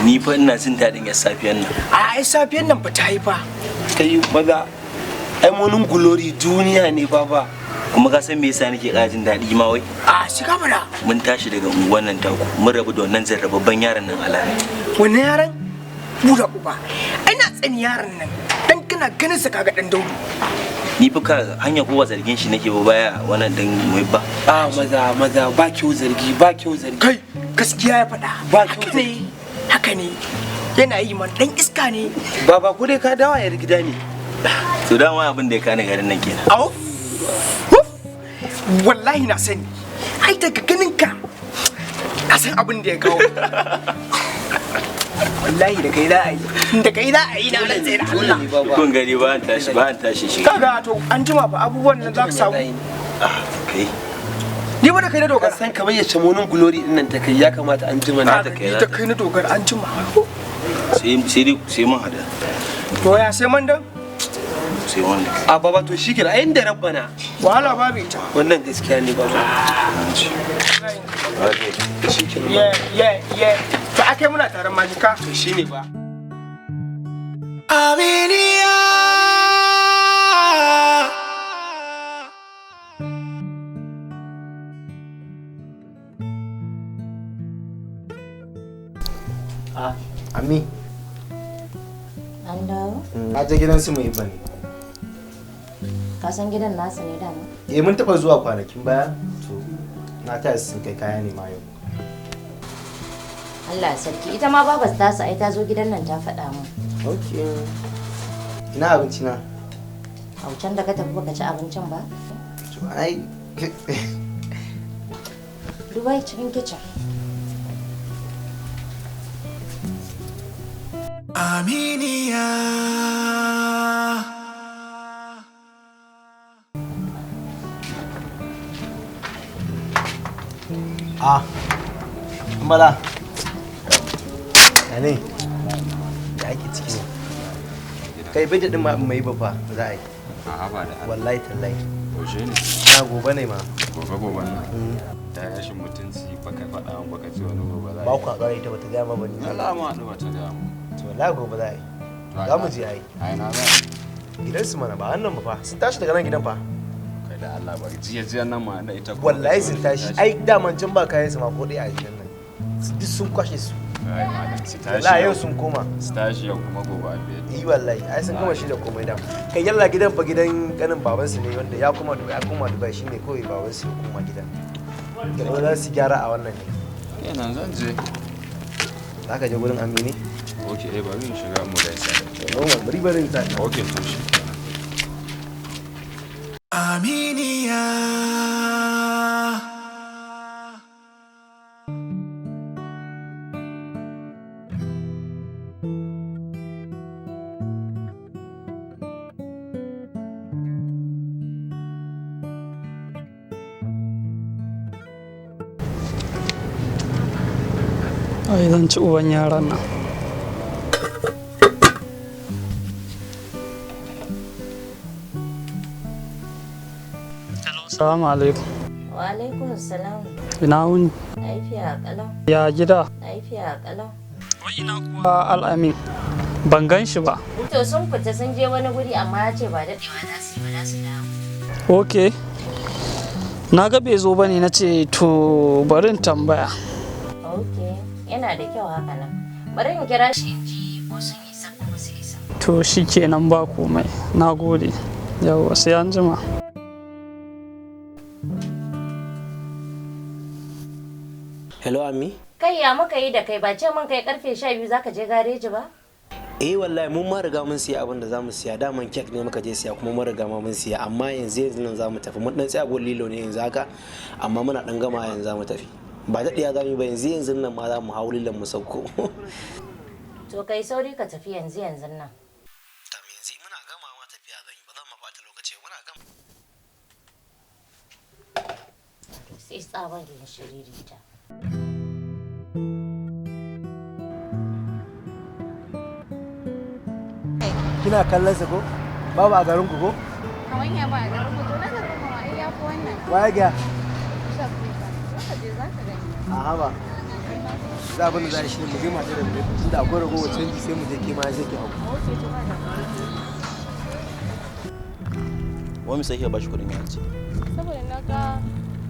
Ni fa ina jin daɗin yar safiyan nan. A ai safiyan nan ba ta yi fa. Kai maza, ai Morning Glory duniya ne baba. Kuma ka san me yasa nake ƙara jin daɗi ma wai? A shiga mana. Mun tashi daga unguwan nan taku, mun rabu da wannan jarrababban yaron nan Alani. Wannan yaron buɗe uba. Ina tsani yaron nan. Dan kana ganin sa kaga dan Daudu. Ni fa ka hanya ko ba zargin shi nake ba, baya wannan dan muhibba. A maza, maza, ba kyau zargi, ba kyau zargi. Kai, gaskiya ya faɗa. Ba kyau. Haka ne. Haka ne. Yana yi man dan iska ne. Baba, ko dai ka dawo yar gida ne? To dama abin da ya kani garin nan kenan. Au. Huf. Wallahi na sani. Ai daga ganin ka na san abin da ya kawo. Wallahi da kai za a yi. Da kai za a yi, na rantse da Dole Allah. ne baba. Kun gari ba an tashi, ba an tashi shi. Kaga to an jima fa abubuwan nan za ka samu. Ah, kai. Ni ba da kai na Ka dogara. san kamar yacce Morning Glory din nan ta kai, ya kamata an jima na. Ta kai Ni za da ta. kai na dogara, an jima. Sai sai dai sai mun hada. To ya sai man dan? Sai wanda. A baba, to shikenan, ai inda rabbana. Wahala babu ita. Wannan gaskiya ne baba. Shikenan. Ye ye ye. To akai muna taron majika. To shine ba. Aminiya. Ami, An dawo? na je gidan su mai bane. Ka san gidan nasu ne dama? Eh, mun taba zuwa kwanakin baya, to na taya su sun kai kaya ne ma yau. Allah sarki, ita ma babas tasu ai ta zo gidan nan ta faɗa min. Okay. Ina abinci na? A can da ka tafi baka ci abincin ba? To ai Dubai cikin kicin. Aminiya. Ah. Bala. Ya ne? Da ake ciki ne. Kai bai din ma mai ba fa za a yi. A'a, ba da Allah. Wallahi tallahi. Yaushe ne? Na gobe ne ma. Gobe goben nan. Ta rashin mutunci, baka faɗa min baka ce wani gobe za a Ba yi. ku a ƙara ita bata gaya ma ba ni. Allah ma haɗu bata gaya mu. To wallahi gobe za a yi. To a Za mu ina? je ai. A ina za a yi? Gidansu mana, ba wannan ba fa. Sun tashi daga nan gidan fa. Kai da Allah bari, jiya jiya nan ma da ita kuma Wallahi ka ce sun wani tashi. Ai daman can ba kayan su ma ko ɗaya a gidan nan. Duk sun kwashe su. Ai malam, su tashi. Wallahi yau sun koma. Su tashi yau kuma gobe a biyar. Yi wallahi ai sun gama shi da komai da. Kai yalla gidan fa gidan kanin baban su ne wanda ya koma Dubai, ya koma Dubai, shine kawai baban su ya koma gidan. Gidan za su gyara a wannan ne. Kenan zan je. Za ka je gurin Amini? Ok, eh, bari in shiga mu gaisa. Normal, bari bari in tashi. Ok, to shi. Aminiya. Ai zan ci uban yaran nan. Salamu alaikum. Wa alaikum salam. Ina wuni? Lafiya kalau. Ya gida? Lafiya kalau. Kuwa Al'amin. Ban gan shi ba. To sun fita sun je wani guri, amma ya ce ba daɗewa za su yi ba, za su dawo. Ok. Na ga bai zo ba ne, na ce to bari in tambaya. Ok, yana da kyau haka nan. Bari in kira shi in ji ko sun isa ko ba su isa. To shi kenan, ba komai. Na gode. Yawwa, sai an jima. Hello, Ami. Kai, ya muka yi da kai? Ba ce mun kai karfe 12 zaka je gareji ba? Eh wallahi mun ma riga mun siya abin da zamu siya. Daman kek ne muka je siya, kuma mun riga ma mun siya, amma yanzu yanzu nan zamu tafi. Mun dan tsaya gun lilo ne yanzu haka, amma muna dan gama yanzu zamu tafi. Ba daɗiya zamu yi ba, yanzu yanzu nan ma za mu hau lilon mu sauko. To kai sauri ka tafi yanzu yanzu nan. Yanzu muna gama ma tafiya zan yi, ba zan ma ɓata lokaci ba, muna gama. Sai tsaban yin shiririta. Kina kallon sa ko? Babu a garin ku ko? Kamar ya ba a garin mu, to na garin mu ma ai ya fi wannan. Waye ga? Zaka je zaka gani. A haba. Za abin da za a shi ne mu je mu haɗu da mu tunda akwai ragowar canji sai mu je ke ma sai ki hau. Wani sai ke bashi kuɗin ya ce. Saboda na ga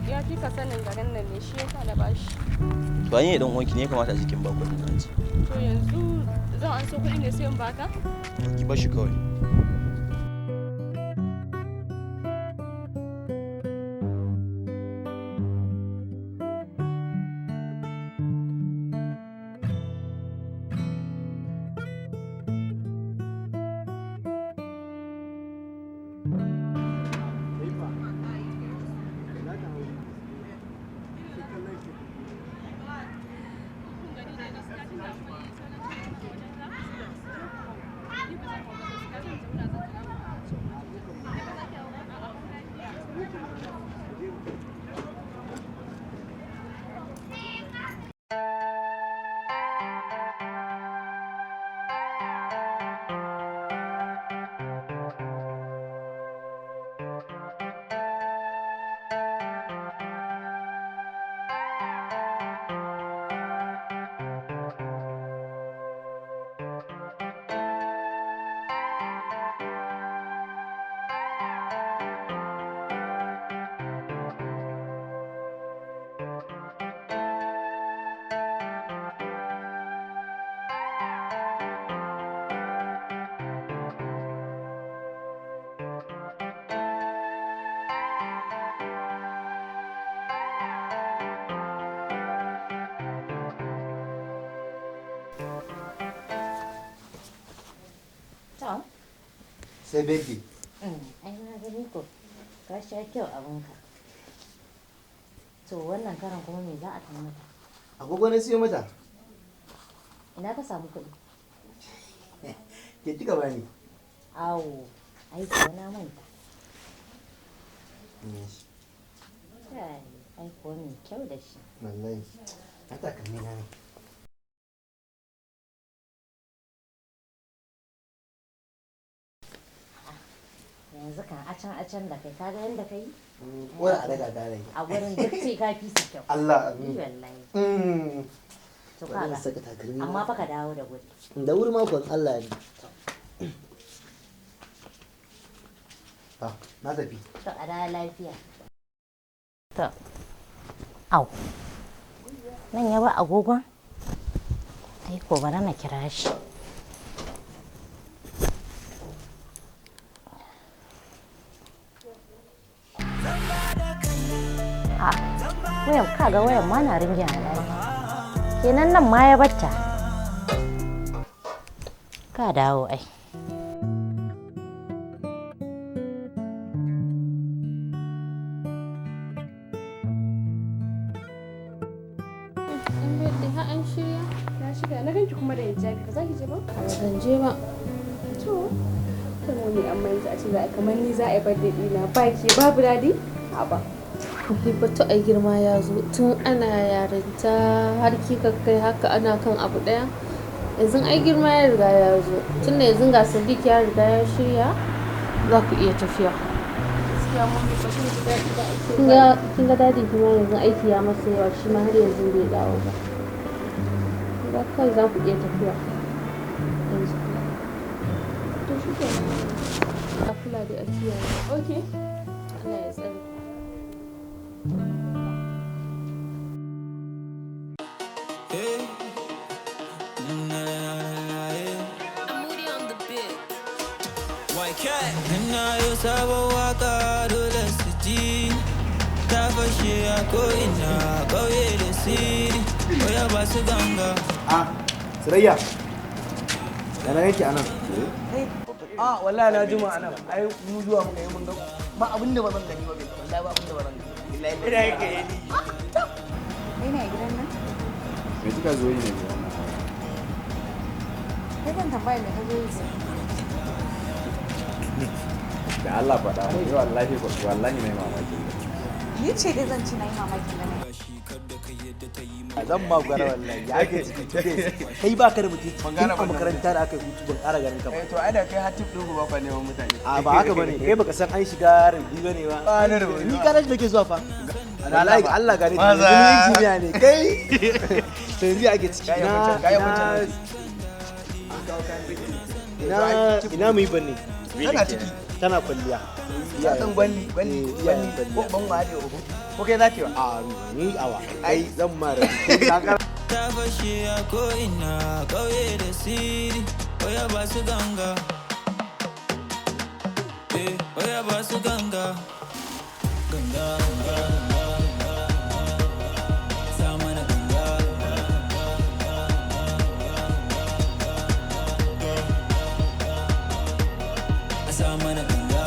ya fi ka sanin garin nan ne shi yasa na bashi. To an yi dan uwanki ne ya kamata a cikin ba kuɗin ya ce. To yanzu zan an so kuɗi ne sai in baka? Ki bashi kawai. Sai baby. Ai na gani ko ka sha kyau abinka. To wannan karan kuma me za a kai mata? Agogo na siyo mata. Ina ka samu kuɗi? Ke kika bani. Awo, ai kuwa na manta. Kai, ai kuwa mai kyau da shi. Wallahi. Na takalmi na ne. Yanzu kan acan acan da kai kaga yanda kai? Wani a daga gare. A wurin duk sai ka fi su kyau. Allah Ni wallahi. To Bari in kaga. saka takalmi na. Amma fa ka dawo da wuri. Da wuri makon Allah ne. Ah, na tafi. To a dawo lafiya. To. Au. Nan ya ba agogon? Ai ko bari na kira shi. A wayan kaga wayan ma na ringin a ɗaki. Kenan nan ma ya batta. Ka dawo ai. An birthday har an shirya? Na shirya na ganki kuma da hijabi ba za ki je ba? Ban je ba. To, to mummy amma yanzu a ce za a kamar ni za a yi birthday ɗina ba ke babu daɗi? Haba. Batu a girma ya zo tun ana yarinta har kika kai haka ana kan abu ɗaya. Yanzu ai girma ya riga ya zo tun da yanzu ga Sadiq ya riga ya shirya za ku iya tafiya. Gaskiya mummy ba zan ji daɗi ba a ce ba. Kin ga dadin kuma yanzu aiki ya masa yawa shi ma har yanzu bai dawo ba. Kin ga kawai za ku iya tafiya yanzu. To shi kenan. A kula da a kiyaye. Okay. Allah ya tsare. Ina yau sabon waka dole su ji ta fashe a ko'ina ƙauye da siri oya ba su ganga. Ah, Surayya. Yana yake anan. A wallahi na jima anan. Ai mu zuwa muka yi mun ga ba abin da ba zan gani ba wallahi ba abin da ba zan gani. Billahi ina yake yi. Kai ne a gidan nan? Me kika zo yi ne gidan nan? Kai kan tambaya me ka zo yi sai. Da Allah faɗa mu wallahi wallahi mai mamakin. Ni ce dai zan ci na yi mamakin ganin. Zan ma gwara wallahi ya ake ciki 2 days. Kai baka da mutunci tun a makaranta da aka yi hutu ban ƙara ganin ka ba. Eh to ai da kai har tip ɗin ku ba kwa neman mutane. A ba haka bane kai baka san an shiga rubi bane ba. Ba na rubi. Ni garage nake zuwa fa. Wallahi Allah gare ta. Maza. Yanzu injiniya ne kai. To yanzu ake ciki Gaya na wancan, ina ina mu yi banne. Tana ciki. Tana kwalliya. Ya san gwalli, gwalli, gwalli. Ko ban wa ne oho. Ko kai za ka yi wa? A ni awa. Kai zan ma rabi. Ta fashe a ko'ina, ƙauye da siri, oya ba su ganga. Eh, oya ba su ganga. Ganga, ganga, ganga, ganga. Sa mana ganga. Sa mana ganga.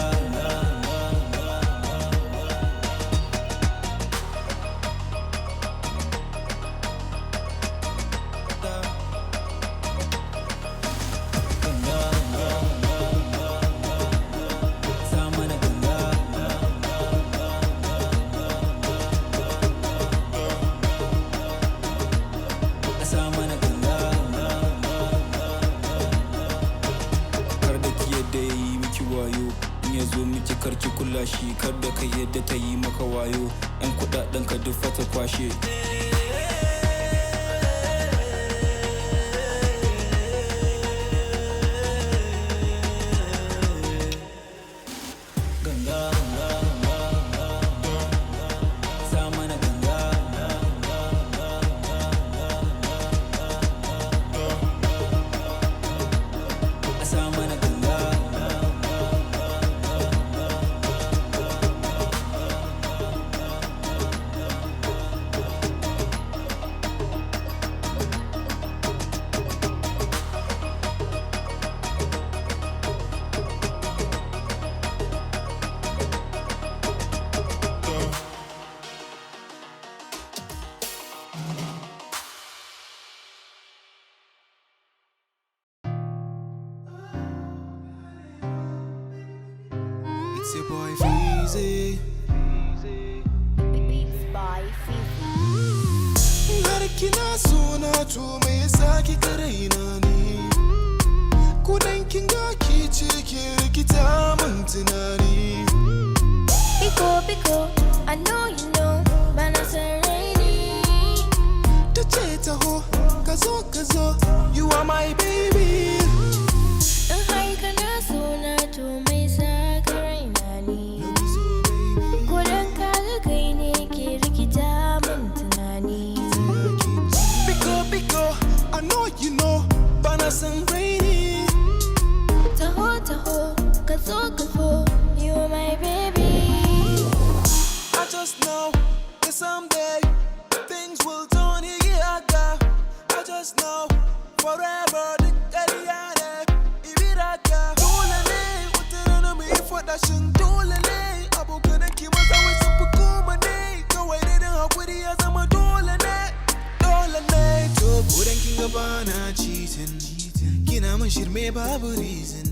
Kar da ki yadda ya yi miki wayo, in ya zo miki kar ki kula shi, kar da ka yadda ta yi maka wayo, yan kudaden ka duk fata kwashe. Ganga, ganga, ganga, ganga. Sa mana ganga. Sa mana ganga. It's your boy Feezy. Har kina sona to me yasa kika raina ni? Kudan kin ga ki ce ki rikita min tunani. Biko, Biko, I know you know, but I'm rainy. Ta ce taho, ka zo ka zo, you are my baby. In har kana so na to mai sa ka raina ni. Ko dan ka ga kai ne ke rikita min tunani. Biko biko, I know you know, bana son raini. Taho, taho, ka zo ka zo, you are my baby. I just know that someday things will turn here. I just know forever the ƙarya ne ibiraka. Dole ne wata rana mu yi faɗa, shin dole ne abokanan ki maza wai sun fi goma ne, kawai dai dan hakuri ya zama dole ne, dole ne. To ko dan kin ga bana cheating, kina min shirme babu reason.